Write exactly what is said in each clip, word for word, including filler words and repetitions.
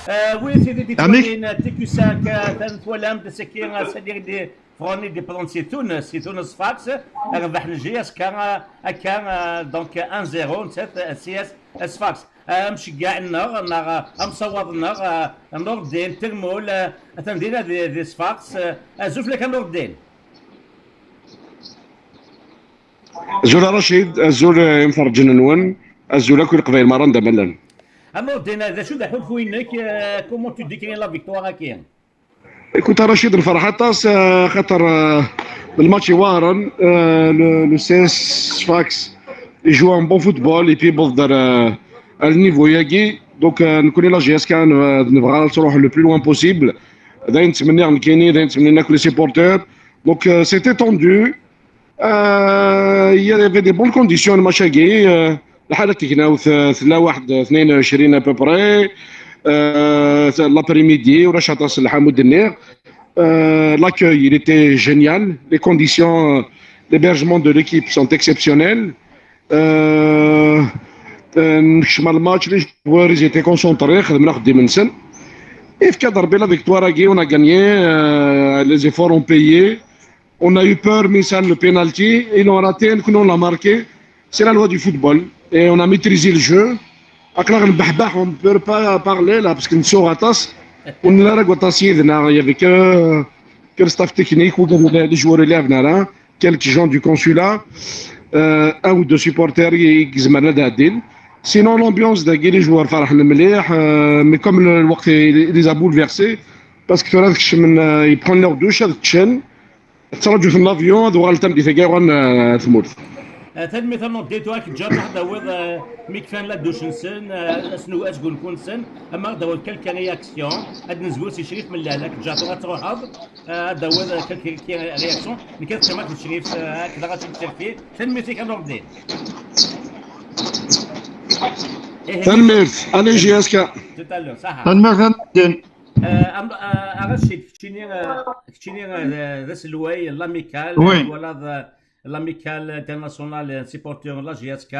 Euh, oui, c'est des victoires. T Q cinq, euh, t'as une fois l'âme de ce qui est, euh, c'est-à-dire des, on est des plans, c'est Tunis, c'est Tunis Fax, euh, rbaḥ n J S K, euh, akka, euh, donc, euh, un zéro, c'est, euh, C S S Fax. Euh, amceggeɛ-nneɣ, neɣ, euh, amsawaḍ-nneɣ, euh, Nurdin Termul, euh, atan dinna di, di Sfax, euh, azul fell-ak a Nurdin. Azul a Racid, azul, eh, imferǧen-nwen, azul akk i Leqbayel merra anda ma llan. A Nurdin, d acu d aḥulfu-inek, eh, comment tu décris la victoire-agi? Écoute, a Racid, nferḥ aṭas, eh, xaṭer, eh, d lmatch iweɛren, eh, le, le C S Sfax ijoue un bon football et puis yewweḍ-d ar, eh, ar le niveau-agi. Donc, eh, nekkni la J S K n-, nebɣa ad truḥ le plus loin possible. D ayen ttmenniɣ nekkini, d ayen ttmennin akk les supporters. Donc, eh, c'était tendu. Euh, il y avait des bonnes conditions, le match-agi. Euh, lḥala n tegnawt, euh, tella waḥed tnayen u ɛecrin à peu près. Euh, l'après-midi, ulac aṭas n lḥamu d-nniɣ. Euh, l'accueil, il était génial. Les conditions, euh, d'hébergement de l'équipe sont exceptionnelles. Euh, euh, nekcem ɣer le match, les joueurs, ils étaient concentrés, xedmen axeddim-nsen. Yefka-d Rebbi la victoire-agi, on a gagné, euh, les efforts ont payé. On a eu peur, mais ça, le penalty, ils l'ont raté, nous, on l'a marqué. C'est la loi du football. Et on a maîtrisé le jeu. Aql-aɣ nbeḥbeḥ, on ne peut pas parler là, parce que nsuɣ aṭas. On l'a raconté, il y avait que, que le staff technique ou que les joueurs élèves, là, quelques gens du consulat, euh, un ou deux supporters, ils, ils, sinon, l'ambiance, les joueurs, فرحنا مليح, euh, mais comme le, le وقت, il, il les a bouleversés, parce que tura ad kecmen, euh, ils prennent leur douche, ad ččen, ttṛaǧu-ten l'avion, ad uɣalen tameddit-agi, uɣalen, eh, ar tmurt. Eh, tanemmirt a Nurdin, tura ad k-ǧǧeɣ ad d-tawiḍ, eh, mi kfan la douche-nsen, eh, asnu-, asgunku-nsen, ama ad d-tawiḍ quelques réactions, ad nezwir si Crif Mellal, ad k-ǧǧeɣ tura ad truḥeḍ, eh, ad d-tawiḍ, eh, quelques, quelques réactions, nekk ad qqimeɣ akked Crif, eh, akked Racid Tirfi. Tanemmirt-ik a Nurdin. Ihi, tanemmirt, allez, J S K. Tout à l'heure, saḥa. Tanemmirt a Nurdin. Eh, am-, eh, a Racid, keččini, eh, keččini, eh, d, d aselway n l'Amicale, oui, twalaḍ, eh, l'Amicale Internationale, eh, supporter la J S K,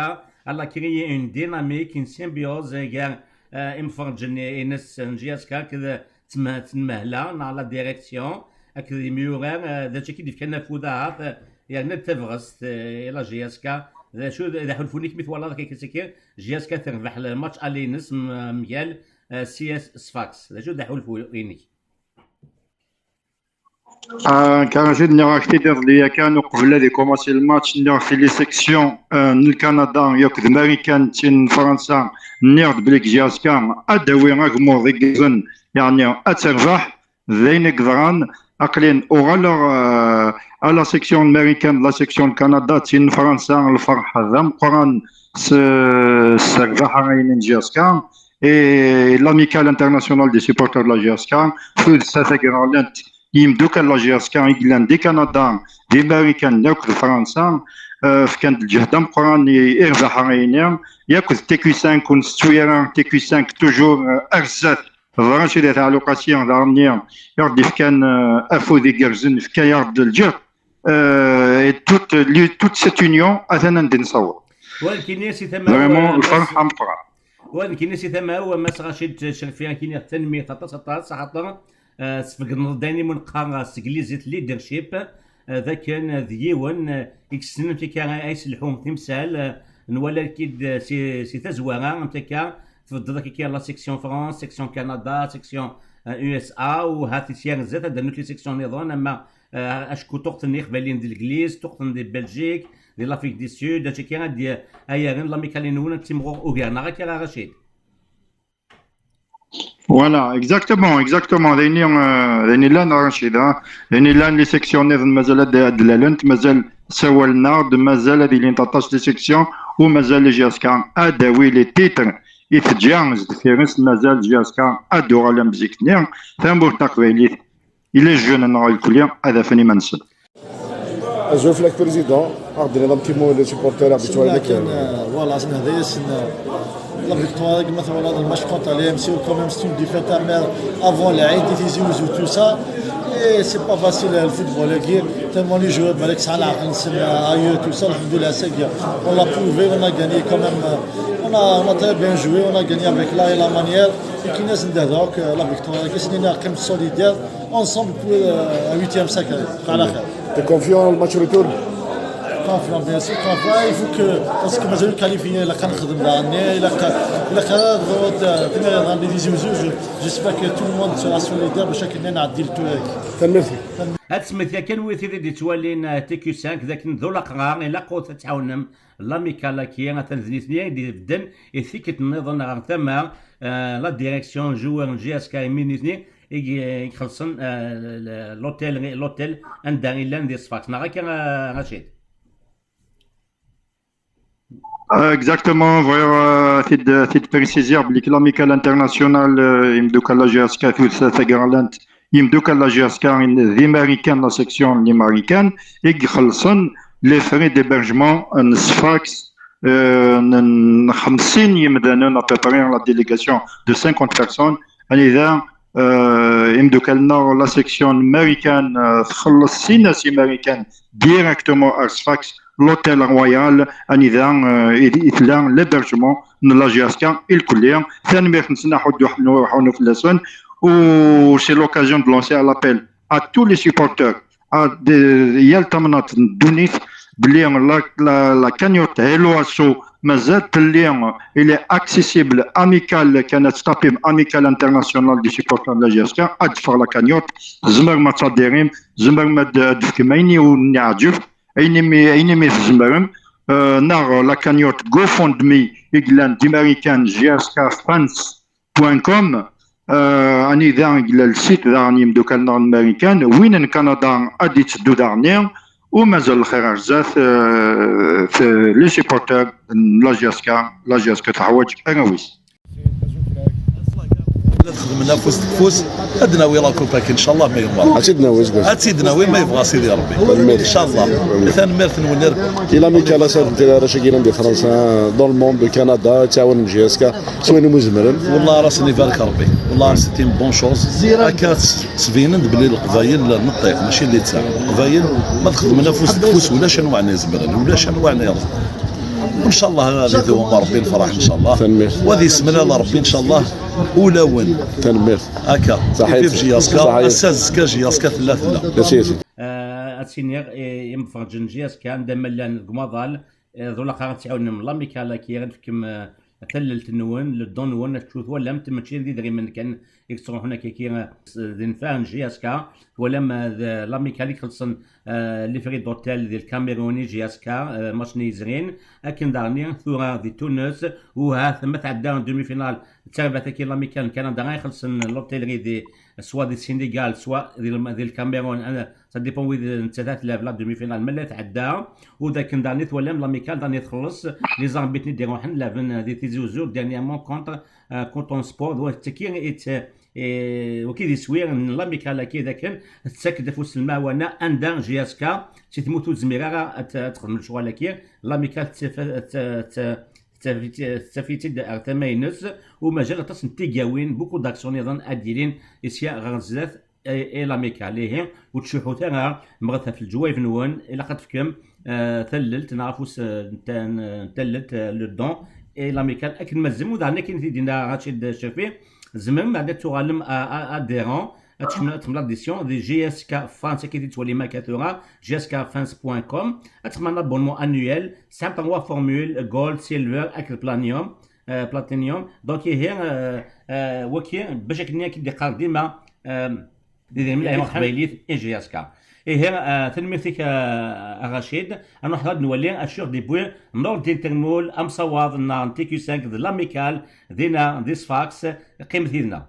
elle a créé une dynamique, une symbiose, eh, gar, eh, imferǧen-ines n J S K akked tme-, tnmehla neɣ la direction, akked imyurar, eh, d acu i d-ifkan afud ahat, eh, yerna-d tabɣest, eh, i la J S K, d acu d, d aḥulfu-inek mi twalaḍ akka, akka, J S K terbeḥ le match aller-ines m-, mgal, eh, C S Sfax. D acu d aḥulfu-inek? Ah, Karajid, nniɣ-ak-t-id iḍelli yakan, uqbel ad ikumaṣi lmatch, nniɣ-t i les sections, euh, n Lkanada yakk d Marikan d tin n Fransa, nniɣ-d belli J S K ad d-tawi agmuḍ igerrzen, yeɛni ad terbeḥ. D ayen i yeḍran, aql-in uɣaleɣ, euh, à la section n Marikan d la section n Kanada d tin n Fransa, lferḥ d ameqqran s, s rrbaḥa-agi n J S K. Et l'Amicale Internationale des Supporters de la J S K, tuddsa tagraɣlant n yimeddukal n la J S K i yellan di Kanada, di Marikan, yakk d Fransa, euh, fkan-d lǧehd ameqqran i, i rrbaḥa-agi, yakk d T Q cinq, ur ntettu ara T Q cinq, toujours, euh, ar zdat, d Racid At Ɛluqasi, daɣen-nni i ɣ-d-ifkan, euh, afud igerrzen, ifka-yaɣ-d lǧehd. Euh, et toute, li-, toute cette union, atan anda i nessaweḍ. Wa nekkini si tama-w, vraiment, euh, lferḥ ameqqran. Wa nekkini si tama-w, Mass Racid Cerfi, ad k-iniɣ tanemmirt aṭas, aṭas, axaṭer, euh, tesbegneḍ-d ayen i mu neqqar s teglizit leadership, euh, d akken, euh, d yiwen, euh, i yessnen amek akka ay selḥu timsal, euh, nwala-k-id, euh, si, si tazwara, amek akka tbeddeḍ akka la section France, section Canada, section, euh, U S A, u hat sya ar zdat ad d-rnut les sections niḍen, ama, euh, acku tuɣ-ten Iqbayliyen di Legliz, tuɣ-ten di Belgique, di l'Afrique du Sud, acu akka ad d-, ay rren l'Amicale-nwen ad timɣur ugar, neɣ akka a Racid? Voilà, exactement, exactement. D ayen i, euh, d ayen yellan a Racid, hein. D ayen yellan, les sections niḍen mazal ad, ad d-lalent, mazal ssawalen-aɣ-d, mazal ad ilint aṭas les sections, u mazal J S K ad d-tawi les titres i teǧǧa sdeffir-s, mazal J S K ad d-tuɣal am zik-nni, tamurt taqbaylit. Ila jeunes-nneɣ irkelli ad afen iman-nsen. Azul fell-ak, Président. Ad d-tiniḍ un petit mot les supporters habituels. Kan, euh, voilà, ad nehder-asen, euh, la victoire, ma twalaḍ le match contre l'A M C, quand même, c'est une défaite amère avant l'Aïd, i Tizi Ouzou, tout ça. Et c'est pas facile, euh, le football-agi. Tellement les joueurs, balak, sɛan leɛqel-nsen, euh, ailleurs, tout ça, alhamdoulilah, ça y est, on l'a prouvé, on a gagné quand même, euh, Ah, on a très bien joué, on a gagné avec l'art et la manière. Et qui nous donc euh, la victoire, qui est une solidaire, ensemble pour euh, un huitième sacré. T'es confiant le match retour? Confiant, bien sûr, confiant. Il faut que, parce que nous allons qualifier la Cannes de l'année, la Cannes, la Cannes, euh, tenir dans les yeux, je- j'espère que tout le monde sera solidaire, chaque année, on a dit le tour. Merci. Ad smektiɣ kan wid i d-yettwalin, eh, T Q cinq, d akken d ulaqrar, ilaq ur tettɛawnem l'Amicale-agi, atan d nitni i d-ibedden i tikkelt nniḍen ɣer tama, eh, la direction joueur n J S K, imi d nitni i i ixellṣen, eh, l- l- l'hôtel, l'hôtel anda i llan di Sfax. Neɣ akka, eh, Racid? Exactement, bɣiɣ uh, tid tid préciser belli l'Amicale internationale uh, imdukal la J S K tusa tagarlant imdukal la J S K d imarikan, la section n imarikan i ixellṣen les frais d'hébergement n Sfax, uh, n xemsin yimdanen à peu près, la délégation de cinquante personnes, anida uh, imdukal-nneɣ la section n Marikan uh, txelleṣ sin-as i Marikan directement ar Sfax, l'hôtel Royal, anida uh, i i tella l'hébergement n la J S K i lkulli. Tanemmirt-nsen a Ḥuddu Ḥnu Ḥunu fell-asen. U c'est l'occasion de lancer un appel à tous les supporters, à de, yal tamnaḍt n ddunit, belli la, la, la cagnotte Hello Asso mazal telli, il est accessible, amical, kan ad tṭapim, Amicale internationale des supporters de la J S K, ad teffeɣ la cagnotte, tzemrem ad tadirim, tzemrem ad ad tefkem ayen i wen-iɛǧeb, ayen imi ayen imi tzemrem, euh, neɣ la cagnotte GoFundMe i yellan d imarikan J S K fans point com, euh, anida i yella le site daɣen n yimdukal-nneɣ n Marikan, win n Kanada ad d-itteddu daɣen, u mazal lxir ar zdat, euh, t- les supporters n la J S K, la J S K teḥwaǧ arraw-is. La txedmem afus deg ufus, ad d-nawi la coupe-agi, ncallah, ma yebɣa. Ad tt-id-nawi, zgaz. Ad tt-id-nawi, ma yebɣa Sidi Rebbi. Tanemmirt. Ncallah. Tanemmirt-nwen irk. Ila Michael Assad, netta d arrac-agi yellan di Fransa, dans le monde, di Kanada, ttɛawanen J S K, s wayen umi zemren. Wallah, ar asen-ibarek Rebbi. Wallah, c'est une bonne chose. Akka s- sbinen-d belli Leqbayel neṭṭiq, mačči d littseɛ. Leqbayel, ma txedmem afus deg ufus, ulac anwa ɛni izemren, ulac anwa ɛni ireẓ. Ncallah, ad idum Rebbi lefraḥ, ncallah. Tanemmirt. Wa ad yessemlal Rebbi, ncallah, ulawen. Tanemmirt. Akka. Saḥit. J S K, saḥit. Ass-a azekka J S K tella tella. Merci, merci. Eh, ad s-iniɣ i imferrǧen n J S K, anda ma llan deg umaḍal, eh, d ulaqar ad tɛawnem l'Amicale-agi, ad fkem, eh, tallelt-nwen, le don-nwen, acu twalamt, mačči d idrimen kan i yettruḥun akka, eh, d nnfeɛ n J S K, twalam, eh, d l'Amicale i ixellṣen, eh, les frais d'hôtel di Lkamerun i J S K, eh, match-nni yezrin, akken daɣen tura di Tunes, u ahat ma tɛedda demi-finale, d tarbaɛt-agi l'Amicale n Kanada, ad ixellṣen l'hôtellerie di, soit di Sénégal, soit di, di Lkamerun, eh, Ça dépend wid nettat ad tlab la demi-finale ma la tɛedda, u d akken daɣen i twalam l'Amicale daɣen i txelleṣ, les arbitres-nni d-iruḥen laben di Tizi Uzzu dernièrement contre, euh, contre un sport, d wattaki i t- eh, waki d iswi n l'Amicale-agi d akken tettak-d afus n lemɛawna anda J S K si tmurt ur tezmir ara ad t- ad texdem lecɣal-agi, l'Amicale tettaf- tt- tt- tettaf- tettaf-itt-id ar tama-ines, u mazal aṭas n tigawin, beaucoup d'actions niḍen ad d-yilin i sya ɣer zdat, et, et l'Amicale, ihi, ur tcuḥḥut ara, mɣet ɣef leǧwayeb-nwen, ilaq ad tefkem, eh, tallelt, neɣ afus, eh, n ta- n tallelt, eh, le don, et l'Amicale, akken ma tzemrem, u daɣen akken i t-id-yenna Rachid Chafi, tzemrem ad tuɣalem a- a- adhérent, ad txedmem, ad txedmem l'adhésion di J S K Fans, akken i t-id-tettwalim akka tura, J S K fans point com, ad txedmem un abonnement annuel, tesɛam trois formules, Gold, Silver, akked Platinum, eh, Platinum, donc ihi, eh, eh, waki, bac akken i ak-d-iqqar dima, eh, d idrimen n taqbaylit i J S K. Ihi, eh, tanemmirt-ik, eh, a Rachid. Ad nruḥ ad nwali acu i ɣ-d-yewwi Nordin Termul, amsawaḍ-nneɣ n T Q cinq d l'Amicale, dinna, di Sfax, qqimet yid-neɣ.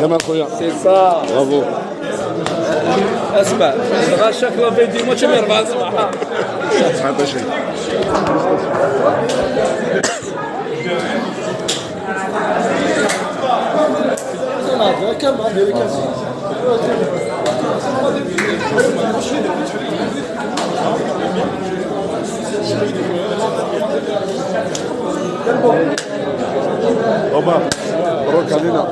كمال خويا. C'est ça. Bravo. اسمع، دغا شاك لافيديو ماتش مية ربع صباح. هنا.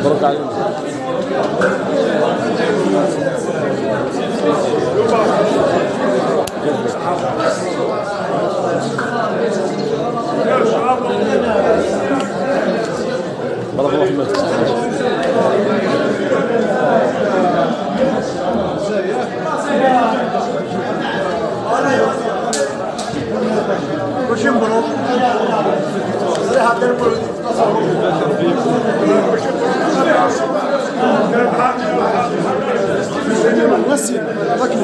مبروك علينا. برافو محمد. كلشي مبروك. نسي، راكي.